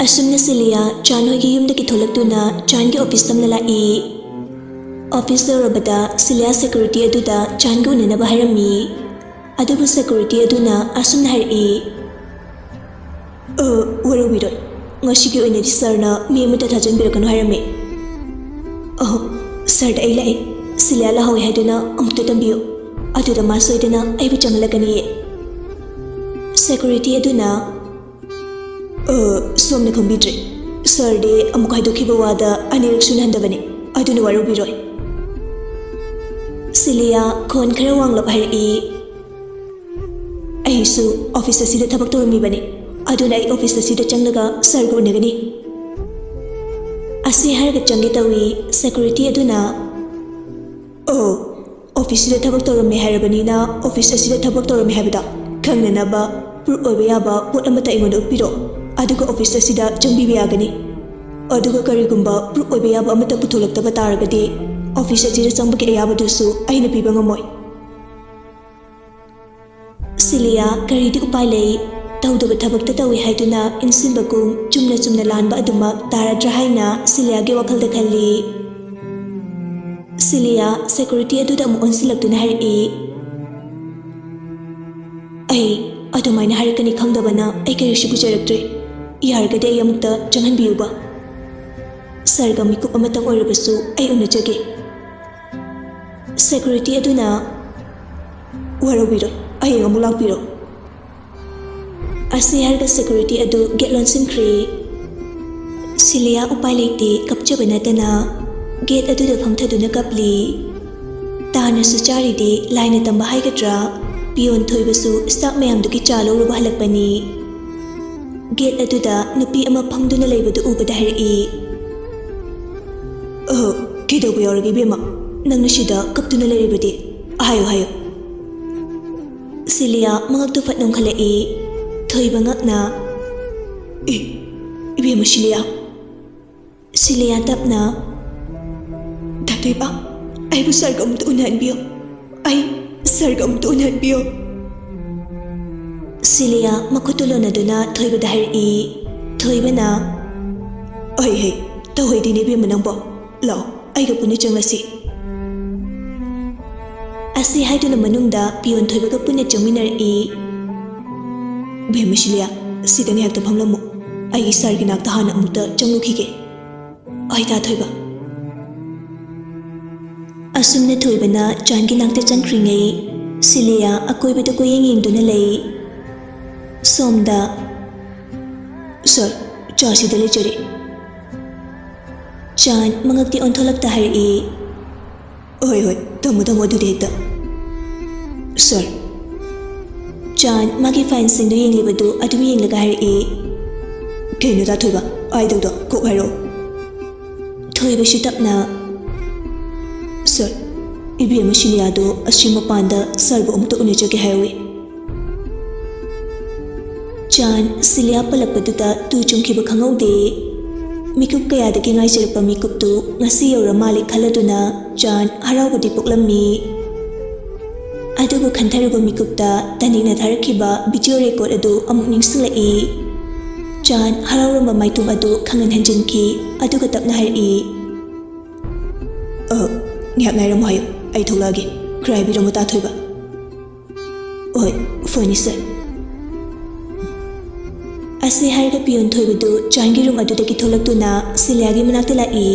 ꯑꯁꯨꯝꯅ ꯁꯤꯂꯤꯌꯥ ꯆꯥꯟ ꯍꯣꯏꯒꯤ ꯌꯨꯝꯗꯒꯤ ꯊꯣꯛꯂꯛꯇꯨꯅ ꯆꯥꯟꯒꯤ ꯑꯣꯐꯤꯁ ꯇꯝꯅ ꯂꯥꯛꯏ꯫ ꯑꯣꯐꯤꯁ ꯌꯧꯔꯕꯗ ꯁꯤꯂꯤꯌꯥ ꯁꯦꯀ꯭ꯌꯨꯔꯤꯇꯤ ꯑꯗꯨꯗ ꯆꯥꯟꯒ ꯎꯅꯅꯕ ꯍꯥꯏꯔꯝꯃꯤ꯫ ꯑꯗꯨꯕꯨ ꯁꯦꯀ꯭ꯌꯨꯔꯤꯇꯤ ꯑꯗꯨꯅ ꯑꯁꯨꯝꯅ ꯍꯥꯏꯔꯛꯏ, "ꯑ, ꯋꯥꯔꯧꯕꯤꯔꯣꯏ, ꯉꯁꯤꯒꯤ ꯑꯣꯏꯅꯗꯤ ꯁꯥꯔꯅ ꯃꯤ ꯑꯃꯠꯇ ꯊꯥꯖꯤꯟꯕꯤꯔꯛꯀꯅꯨ ꯍꯥꯏꯔꯝꯃꯤ꯫" "ꯑꯍꯣ, ꯁꯥꯔꯗ ꯑꯩ ꯂꯥꯛꯑꯦ, ꯁꯤꯂꯤꯌꯥ ꯂꯥꯛꯍꯧꯋꯦ ꯍꯥꯏꯗꯨꯅ ꯑꯃꯨꯛꯇ ꯇꯝꯕꯤꯌꯨ, ꯑꯗꯨꯗ ꯃꯥ ꯁꯣꯏꯗꯅ ꯑꯩꯕꯨ ꯆꯪꯍꯜꯂꯛꯀꯅꯤꯌꯦ꯫" ꯁꯦꯀ꯭ꯌꯨꯔꯤꯇꯤ ꯑꯗꯨꯅ, "ꯑ, ꯁꯣꯝꯅ ꯈꯪꯕꯤꯗ꯭ꯔꯦ, ꯁꯥꯔꯗꯤ ꯑꯃꯨꯛ ꯍꯥꯏꯗꯣꯛꯈꯤꯕ ꯋꯥꯗ ꯑꯅꯤꯔꯛ ꯁꯨꯅ ꯍꯟꯗꯕꯅꯤ, ꯑꯗꯨꯅ ꯋꯥꯔꯧꯕꯤꯔꯣꯏ꯫" ꯁꯤꯂꯤꯌꯥ ꯈꯣꯟ ꯈꯔ ꯋꯥꯡꯂꯞ ꯍꯥꯏꯔꯛꯏ, "ꯑꯩꯁꯨ ꯑꯣꯐꯤꯁ ꯑꯁꯤꯗ ꯊꯕꯛ ꯇꯧꯔꯝꯃꯤꯕꯅꯤ, ꯑꯗꯨꯅ ꯑꯩ ꯑꯣꯐꯤꯁ ꯑꯁꯤꯗ ꯆꯪꯂꯒ ꯁꯥꯔꯒ ꯎꯅꯒꯅꯤ꯫" ꯑꯁꯤ ꯍꯥꯏꯔꯒ ꯆꯪꯒꯦ ꯇꯧꯏ, ꯁꯦꯀ꯭ꯌꯨꯔꯤꯇꯤ ꯑꯗꯨꯅ, "ꯑꯣ, ꯑꯣꯐꯤꯁꯁꯤꯗ ꯊꯕꯛ ꯇꯧꯔꯝꯃꯦ ꯍꯥꯏꯔꯕꯅꯤꯅ ꯑꯣꯐꯤꯁ ꯑꯁꯤꯗ ꯊꯕꯛ ꯇꯧꯔꯝꯃꯦ ꯍꯥꯏꯕꯗ ꯈꯪꯅꯅꯕ ꯄ꯭ꯔꯨꯐ ꯑꯣꯏꯕ ꯌꯥꯕ ꯄꯣꯠ ꯑꯃꯠꯇ ꯑꯩꯉꯣꯟꯗ ꯎꯠꯄꯤꯔꯣ, ꯑꯗꯨꯒ ꯑꯣꯐꯤꯁ ꯑꯁꯤꯗ ꯆꯪꯕꯤꯕ ꯌꯥꯒꯅꯤ꯫ ꯑꯗꯨꯒ ꯀꯔꯤꯒꯨꯝꯕ ꯄ꯭ꯔꯨꯐ ꯑꯣꯏꯕ ꯌꯥꯕ ꯑꯃꯠꯇ ꯄꯨꯊꯣꯛꯂꯛꯇꯕ ꯇꯥꯔꯒꯗꯤ ꯑꯣꯐꯤꯁ ꯑꯁꯤꯗ ꯆꯪꯕꯒꯤ ꯑꯌꯥꯕꯗꯨꯁꯨ ꯑꯩꯅ ꯄꯤꯕ ꯉꯝꯃꯣꯏ꯫" ꯁꯤꯂꯤꯌꯥ ꯀꯔꯤꯗꯤ ꯎꯄꯥꯏ ꯂꯩ? ꯇꯧꯗꯕ ꯊꯕꯛꯇ ꯇꯧꯏ ꯍꯥꯏꯗꯨꯅ ꯏꯟꯁꯤꯟꯕꯒꯨꯝ ꯆꯨꯝꯅ ꯆꯨꯝꯅ ꯂꯥꯟꯕ ꯑꯗꯨꯃꯛ ꯇꯥꯔꯗ꯭ꯔꯥ ꯍꯥꯏꯅ ꯁꯤꯂꯤꯌꯥꯒꯤ ꯋꯥꯈꯜꯗ ꯈꯜꯂꯤ꯫ ꯁꯤꯂꯤꯌꯥ ꯁꯦꯀ꯭ꯌꯨꯔꯤꯇꯤ ꯑꯗꯨꯗ ꯑꯃꯨꯛ ꯑꯣꯟꯁꯤꯜꯂꯛꯇꯨꯅ ꯍꯥꯏꯔꯛꯏ, "ꯑꯩ ꯑꯗꯨꯃꯥꯏꯅ ꯍꯥꯏꯔꯛꯀꯅꯤ ꯈꯪꯗꯕꯅ ꯑꯩ ꯀꯔꯤꯁꯨ ꯀꯨꯏꯖꯔꯛꯇ꯭ꯔꯦ꯫ ꯌꯥꯔꯒꯗꯤ ꯑꯩ ꯑꯃꯨꯛꯇ ꯆꯪꯍꯟꯕꯤꯌꯨꯕ꯫" ꯁꯥꯔꯒ ꯃꯤꯀꯨꯞ ꯑꯃꯇꯪ ꯑꯣꯏꯔꯕꯁꯨ ꯑꯩ ꯎꯅꯖꯒꯦ꯫ ꯁꯦꯀ꯭ꯌꯨꯔꯤꯇꯤ ꯑꯗꯨꯅ, "ꯋꯥꯔꯧꯕꯤꯔꯣꯏ, ꯍꯌꯦꯡ ꯑꯃꯨꯛ ꯂꯥꯛꯄꯤꯔꯣ"꯫ ꯑꯁꯤ ꯍꯥꯏꯔꯒ ꯁꯦꯀ꯭ꯌꯨꯔꯤꯇꯤ ꯑꯗꯨ ꯒꯦꯠ ꯂꯣꯟꯁꯤꯟꯈ꯭ꯔꯦ꯫ ꯁꯤꯂꯤꯌꯥ ꯎꯄꯥꯏ ꯂꯩꯇꯦ, ꯀꯞꯆꯕ ꯅꯠꯇꯅ ꯒꯦꯠ ꯑꯗꯨꯗ ꯐꯝꯊꯗꯨꯅ ꯀꯞꯂꯤ꯫ ꯇꯥꯅꯁꯨ ꯆꯥꯔꯤꯗꯤ ꯂꯥꯏꯅ ꯇꯝꯕ ꯍꯥꯏꯒꯗ꯭ꯔꯥ, ꯄꯤꯌꯣꯟ ꯊꯣꯏꯕꯁꯨ ꯁ꯭ꯇꯥꯐ ꯃꯌꯥꯝꯗꯨꯒꯤ ꯆꯥ ꯂꯧꯔꯨꯕ ꯍꯜꯂꯛꯄꯅꯤ꯫ ꯒꯦꯠ ꯑꯗꯨꯗ ꯅꯨꯄꯤ ꯑꯃ ꯐꯝꯗꯨꯅ ꯂꯩꯕꯗꯨ ꯎꯕꯗ ꯍꯥꯏꯔꯛꯏ, "ꯑ, ꯀꯩꯗꯧꯕ ꯌꯥꯎꯔꯒꯦ ꯏꯕꯦꯝꯃ? ꯅꯪꯅ ꯁꯤꯗ ꯀꯞꯇꯨꯅ ꯂꯩꯔꯤꯕꯗꯤ? ꯍꯥꯏꯌꯨ, ꯍꯥꯏꯌꯨ"꯫ ꯁꯤꯂꯤꯌꯥ ꯃꯉꯛꯇꯨ ꯐꯠ ꯅꯣꯝꯈꯠꯂꯛꯏ꯫ ꯊꯣꯏꯕ ꯉꯛꯅ, "ꯑꯦ, ꯏꯕꯦꯝꯃ ꯁꯤꯂꯤꯌꯥ"꯫ ꯁꯤꯂꯤꯌꯥ ꯇꯞꯅ, "ꯗꯥ ꯊꯣꯏꯕ, ꯑꯩꯕꯨ ꯁꯥꯔꯒ ꯑꯃꯨꯛꯇ ꯎꯅꯍꯟꯕꯤꯌꯨ꯫ ꯑꯩ ꯁꯥꯔꯒ ꯑꯃꯨꯛꯇ ꯎꯅꯍꯟꯕꯤꯌꯨ"꯫ ꯁꯤꯂꯤꯌꯥ ꯃꯈꯨꯠꯇꯨ ꯂꯣꯟꯅꯗꯨꯅ ꯊꯣꯏꯕꯗ ꯍꯥꯏꯔꯛꯏ꯫ ꯊꯣꯏꯕꯅ, "ꯍꯩ, ꯍꯩ, ꯇꯧꯍꯩꯗꯦꯅꯦ ꯏꯕꯦꯝꯃ ꯅꯪꯕꯣ꯫ ꯂꯥꯛꯑꯣ, ꯑꯩꯒ ꯄꯨꯟꯅ ꯆꯪꯂꯁꯤ"꯫ ꯑꯁꯤ ꯍꯥꯏꯗꯨꯅ ꯃꯅꯨꯡꯗ ꯄꯤꯌꯣꯟ ꯊꯣꯏꯕꯒ ꯄꯨꯟꯅ ꯆꯪꯃꯤꯟꯅꯔꯛꯏ꯫ "ꯏꯕꯦꯝꯃ ꯁꯤꯂꯤꯌꯥ, ꯁꯤꯗ ꯉꯥꯏꯍꯥꯛꯇ ꯐꯝꯂꯝꯃꯨ꯫ ꯑꯩꯒꯤ ꯁꯥꯔꯒꯤ ꯅꯥꯛꯇ ꯍꯥꯟꯅ ꯑꯃꯨꯛꯇ ꯆꯪꯂꯨꯈꯤꯒꯦ"꯫ "ꯍꯣꯏ, ꯗꯥ ꯊꯣꯏꯕ"꯫ ꯑꯁꯨꯝꯅ ꯊꯣꯏꯕꯅ ꯆꯥꯟꯒꯤ ꯅꯥꯛꯇ ꯆꯪꯈ꯭ꯔꯤꯉꯩ, ꯁꯤꯂꯤꯌꯥ ꯑꯀꯣꯏꯕꯗ ꯀꯣꯏꯌꯦꯡ ꯌꯦꯡꯗꯨꯅ ꯂꯩ꯫ ꯁꯣꯝꯗ, "ꯁꯥꯔ, ꯆꯥ ꯁꯤꯗ ꯂꯩꯖꯔꯦ"꯫ ꯆꯥꯟ ꯃꯉꯛꯇꯤ ꯑꯣꯟꯊꯣꯛꯂꯛꯇ ꯍꯥꯏꯔꯛꯏ, "ꯍꯣꯏ, ꯍꯣꯏ, ꯊꯝꯃꯣ, ꯊꯝꯃꯣ ꯑꯗꯨꯗꯤ ꯍꯦꯛꯇ"꯫ "ꯁꯥꯔ"꯫ ꯆꯥꯟ ꯃꯥꯒꯤ ꯐꯥꯏꯜꯁꯤꯡꯗꯨ ꯌꯦꯡꯂꯤꯕꯗꯨ ꯑꯗꯨꯝ ꯌꯦꯡꯂꯒ ꯍꯥꯏꯔꯛꯏ, "ꯀꯩꯅꯣ ꯗꯥ ꯊꯣꯏꯕ, ꯍꯥꯏꯗꯧꯗꯣ ꯀꯣꯛ ꯍꯥꯏꯔꯛꯑꯣ"꯫ ꯊꯣꯏꯕꯁꯨ ꯇꯞꯅ, "ꯁꯥꯔ, ꯏꯕꯦꯝꯃ ꯁꯤꯂꯤꯌꯥꯗꯣ ꯑꯁꯤ ꯃꯄꯥꯟꯗ ꯁꯥꯔꯕꯨ ꯑꯃꯨꯛꯇ ꯎꯅꯖꯒꯦ ꯍꯥꯏꯍꯧꯋꯤ"꯫ ꯆꯥꯟ ꯁꯤꯂꯤꯌꯥ ꯄꯜꯂꯛꯄꯗꯨꯗ ꯇꯨ ꯆꯨꯡꯈꯤꯕ ꯈꯪꯍꯧꯗꯦ꯫ ꯃꯤꯀꯨꯞ ꯀꯌꯥꯗꯒꯤ ꯉꯥꯏꯖꯔꯛꯄ ꯃꯤꯀꯨꯞꯇꯨ ꯉꯁꯤ ꯌꯧꯔ ꯃꯥꯜꯂꯦ ꯈꯜꯂꯗꯨꯅ ꯆꯥꯟ ꯍꯔꯥꯎꯕꯗꯤ ꯄꯣꯛꯂꯝꯃꯤ꯫ ꯑꯗꯨꯕꯨ ꯈꯟꯊꯔꯨꯕ ꯃꯤꯀꯨꯞꯇ ꯇꯅꯤꯛꯅ ꯊꯥꯔꯛꯈꯤꯕ ꯚꯤꯗꯤꯑꯣ ꯔꯦꯀꯣꯔꯗ ꯑꯗꯨ ꯑꯃꯨꯛ ꯅꯤꯡꯁꯤꯡꯂꯛꯏ꯫ ꯆꯥꯟ ꯍꯔꯥꯎꯔꯝꯕ ꯃꯥꯏꯊꯣꯡ ꯑꯗꯨ ꯈꯪꯍꯟ ꯍꯟꯖꯤꯟꯈꯤ, ꯑꯗꯨꯒ ꯇꯞꯅ ꯍꯥꯏꯔꯛꯏ, "ꯑ, ꯉꯥꯏꯍꯥꯛ ꯉꯥꯏꯔꯝꯃꯨ ꯍꯥꯏꯌꯨ, ꯑꯩ ꯊꯣꯛꯂꯛꯑꯒꯦ꯫ ꯈꯔ ꯍꯥꯏꯕꯤꯔꯝꯃꯨ ꯇꯥ ꯊꯣꯏꯕ"꯫ "ꯍꯣꯏ, ꯐꯅꯤ ꯁꯥꯔ"꯫ ꯑꯁꯤ ꯍꯥꯏꯔꯒ ꯄꯤꯌꯣꯟ ꯊꯣꯏꯕꯗꯨ ꯆꯥꯟꯒꯤ ꯔꯨꯝ ꯑꯗꯨꯗꯒꯤ ꯊꯣꯛꯂꯛꯇꯨꯅ ꯁꯤꯂꯤꯌꯥꯒꯤ ꯃꯅꯥꯛꯇ ꯂꯥꯛꯏ꯫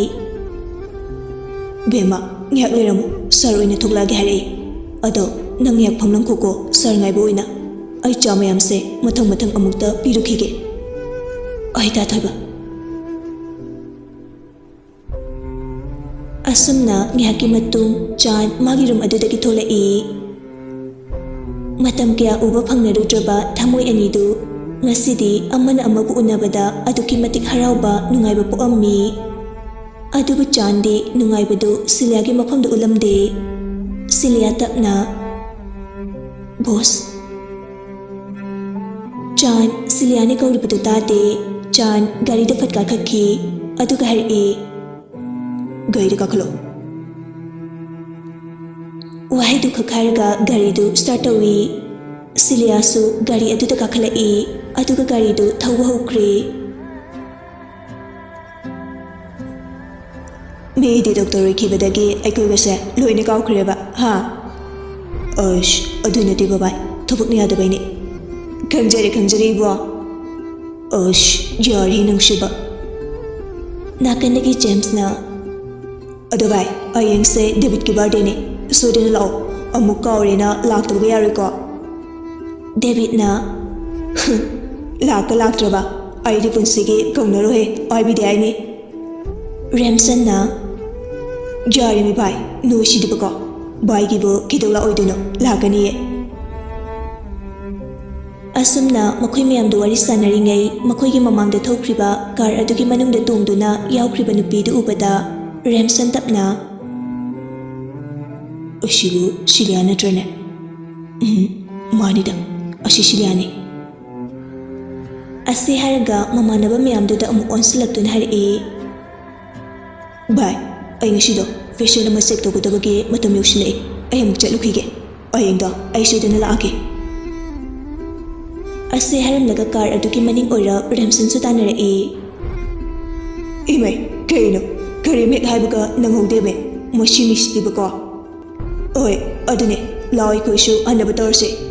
"ꯕꯦꯝꯃ, ꯉꯥꯏꯍꯥꯛ ꯂꯩꯔꯝꯃꯨ, ꯁꯥꯔ ꯑꯣꯏꯅ ꯊꯣꯛꯂꯛꯑꯒꯦ ꯍꯥꯏꯔꯛꯏ꯫ ꯑꯗꯣ ꯅꯪ ꯉꯥꯏꯍꯥꯛ ꯐꯝꯂꯝꯈꯣꯀꯣ, ꯁꯥꯔ ꯉꯥꯏꯕ ꯑꯣꯏꯅ꯫ ꯑꯩ ꯆꯥ ꯃꯌꯥꯝꯁꯦ ꯃꯊꯪ ꯃꯊꯪ ꯑꯃꯨꯛꯇ ꯄꯤꯔꯨꯈꯤꯒꯦ꯫ ꯑꯩ ꯇꯥ ꯊꯣꯏꯕ꯫" ꯑꯁꯨꯝꯅ ꯉꯥꯏꯍꯥꯛꯀꯤ ꯃꯇꯨꯡ ꯆꯥꯟ ꯃꯥꯒꯤ ꯔꯨꯝ ꯑꯗꯨꯗꯒꯤ ꯊꯣꯛꯂꯛꯏ꯫ ꯃꯇꯝ ꯀꯌꯥ ꯎꯕ ꯐꯪꯅꯔꯨꯗ꯭ꯔꯕ ꯊꯃꯣꯏ ꯑꯅꯤꯗꯨ ꯉꯁꯤꯗꯤ ꯑꯃꯅ ꯑꯃꯕꯨ ꯎꯅꯕꯗ ꯑꯗꯨꯛꯀꯤ ꯃꯇꯤꯛ ꯍꯔꯥꯎꯕ, ꯅꯨꯡꯉꯥꯏꯕ ꯄꯣꯛꯑꯝꯃꯤ꯫ ꯑꯗꯨꯕꯨ ꯆꯥꯟꯗꯤ ꯅꯨꯡꯉꯥꯏꯕꯗꯨ ꯁꯤꯂꯤꯌꯥꯒꯤ ꯃꯐꯝꯗ ꯎꯠꯂꯝꯗꯦ꯫ ꯁꯤꯂꯤꯌꯥ ꯇꯞꯅ, "ꯕꯣꯁ꯫" ꯆꯥꯟ ꯁꯤꯂꯤꯌꯥꯅ ꯀꯧꯔꯤꯕꯗꯨ ꯇꯥꯗꯦ꯫ ꯆꯥꯟ ꯒꯥꯔꯤꯗ ꯐꯠ ꯀꯥꯈꯠꯈꯤ꯫ ꯑꯗꯨꯒ ꯍꯥꯏꯔꯛꯏ, "ꯒꯥꯔꯤꯗ ꯀꯥꯈꯠꯂꯣ꯫" ꯋꯥꯍꯩꯗꯨ ꯈꯛ ꯍꯥꯏꯔꯒ ꯒꯥꯔꯤꯗꯨ ꯁ꯭ꯇꯥꯔꯠ ꯇꯧꯏ꯫ ꯁꯤꯂꯤꯌꯥꯁꯨ ꯒꯥꯔꯤ ꯑꯗꯨꯗ ꯀꯥꯈꯠꯂꯛꯏ꯫ ꯑꯗꯨꯒ ꯒꯥꯔꯤꯗꯨ ꯊꯧꯕ ꯍꯧꯈ꯭ꯔꯦ꯫ "ꯃꯤꯗꯤ ꯗꯣꯛꯇꯔ ꯑꯣꯏꯈꯤꯕꯗꯒꯤ ꯑꯩꯈꯣꯏꯒꯁꯦ ꯂꯣꯏꯅ ꯀꯥꯎꯈ꯭ꯔꯦꯕ, ꯍꯥ?" "ꯑꯁ, ꯑꯗꯨ ꯅꯠꯇꯦ ꯕꯕꯥꯏ, ꯊꯕꯛꯅ ꯌꯥꯗꯕꯩꯅꯦ꯫" "ꯈꯪꯖꯔꯦ, ꯈꯪꯖꯔꯦ ꯏꯕꯣ꯫" "ꯑꯁ, ꯌꯥꯔꯦ ꯅꯪꯁꯨꯕ꯫" ꯅꯥꯀꯟꯗꯒꯤ ꯖꯦꯝꯁꯅ, "ꯑꯗꯣ ꯚꯥꯏ, ꯍꯌꯦꯡꯁꯦ ꯗꯦꯕꯤꯠꯀꯤ ꯕꯥꯔꯗꯦꯅꯦ, ꯁꯣꯏꯗꯅ ꯂꯥꯛꯑꯣ꯫ ꯑꯃꯨꯛ ꯀꯥꯎꯔꯦꯅ ꯂꯥꯛꯇꯕꯒ ꯌꯥꯔꯣꯏꯀꯣ꯫" ꯗꯦꯕꯤꯠꯅ, "ꯂꯥꯛꯀ ꯂꯥꯛꯇ꯭ꯔꯕ ꯑꯩꯗꯤ ꯄꯨꯟꯁꯤꯒꯤ ꯀꯧꯅꯔꯣꯏꯍꯦ, ꯍꯥꯏꯕꯤꯗꯦ ꯍꯥꯏꯅꯤ꯫" ꯔꯦꯝꯁꯟꯅ, "ꯌꯥꯔꯦꯃꯤ ꯚꯥꯏ, ꯅꯣꯏ ꯁꯤꯗꯤꯕꯀꯣ, ꯚꯥꯏꯒꯤꯕꯨ ꯀꯩꯗꯧ ꯂꯥꯛꯑꯣꯏꯗꯣꯏꯅꯣ, ꯂꯥꯛꯀꯅꯤꯌꯦ꯫" ꯑꯁꯨꯝꯅ ꯃꯈꯣꯏ ꯃꯌꯥꯝꯗꯨ ꯋꯥꯔꯤ ꯁꯥꯟꯅꯔꯤꯉꯩ, ꯃꯈꯣꯏꯒꯤ ꯃꯃꯥꯡꯗ ꯊꯧꯈ꯭ꯔꯤꯕ ꯀꯥꯔ ꯑꯗꯨꯒꯤ ꯃꯅꯨꯡꯗ ꯇꯣꯡꯗꯨꯅ ꯌꯥꯎꯈ꯭ꯔꯤꯕ ꯅꯨꯄꯤꯗꯨ ꯎꯕꯗ ꯔꯦꯝꯁꯟ ꯇꯞꯅ, "ꯑꯁꯤꯕꯨ ꯁꯤꯂꯤꯌꯥ ꯅꯠꯇ꯭ꯔꯅꯦ?" "ꯎꯝ, ꯃꯥꯅꯤꯗ, ꯑꯁꯤ ꯁꯤꯂꯤꯌꯥꯅꯤ꯫" ꯑꯁꯤ ꯍꯥꯏꯔꯒ ꯃꯃꯥꯟꯅꯕ ꯃꯌꯥꯝꯗꯨꯗ ꯑꯃꯨꯛ ꯑꯣꯟꯁꯤꯜꯂꯛꯇꯨꯅ ꯍꯥꯏꯔꯛꯏ, "ꯚꯥꯏ, ꯑꯩ ꯉꯁꯤꯗꯣ ꯐꯦꯁꯟ ꯑꯃ ꯆꯦꯛ ꯇꯧꯒꯗꯕꯒꯤ ꯃꯇꯝ ꯌꯧꯁꯤꯜꯂꯛꯑꯦ꯫ ꯑꯩ ꯑꯃꯨꯛ ꯆꯠꯂꯨꯈꯤꯒꯦ꯫ ꯍꯌꯦꯡꯗꯣ ꯑꯩ ꯁꯣꯏꯗꯅ ꯂꯥꯛꯑꯒꯦ꯫" ꯑꯁꯤ ꯍꯥꯏꯔꯝꯂꯒ ꯀꯥꯔ ꯑꯗꯨꯒꯤ ꯃꯅꯤꯡ ꯑꯣꯏꯔ ꯔꯦꯝꯁꯟꯁꯨ ꯇꯥꯟꯅꯔꯛꯏ꯫ "ꯏꯃꯩ, ꯀꯩꯅꯣ? ꯀꯔꯤꯝ ꯍꯦꯛ ꯍꯥꯏꯕꯒ ꯅꯪꯍꯧꯗꯦꯃꯦ꯫ ꯃꯁꯤ ꯃꯤꯁꯤꯗꯤꯕꯀꯣ꯫" "ꯍꯣꯏ, ꯑꯗꯨꯅꯦ꯫ ꯂꯥꯛꯑꯣ, ꯑꯩꯈꯣꯏꯁꯨ ꯍꯟꯅꯕ ꯇꯧꯔꯁꯦ꯫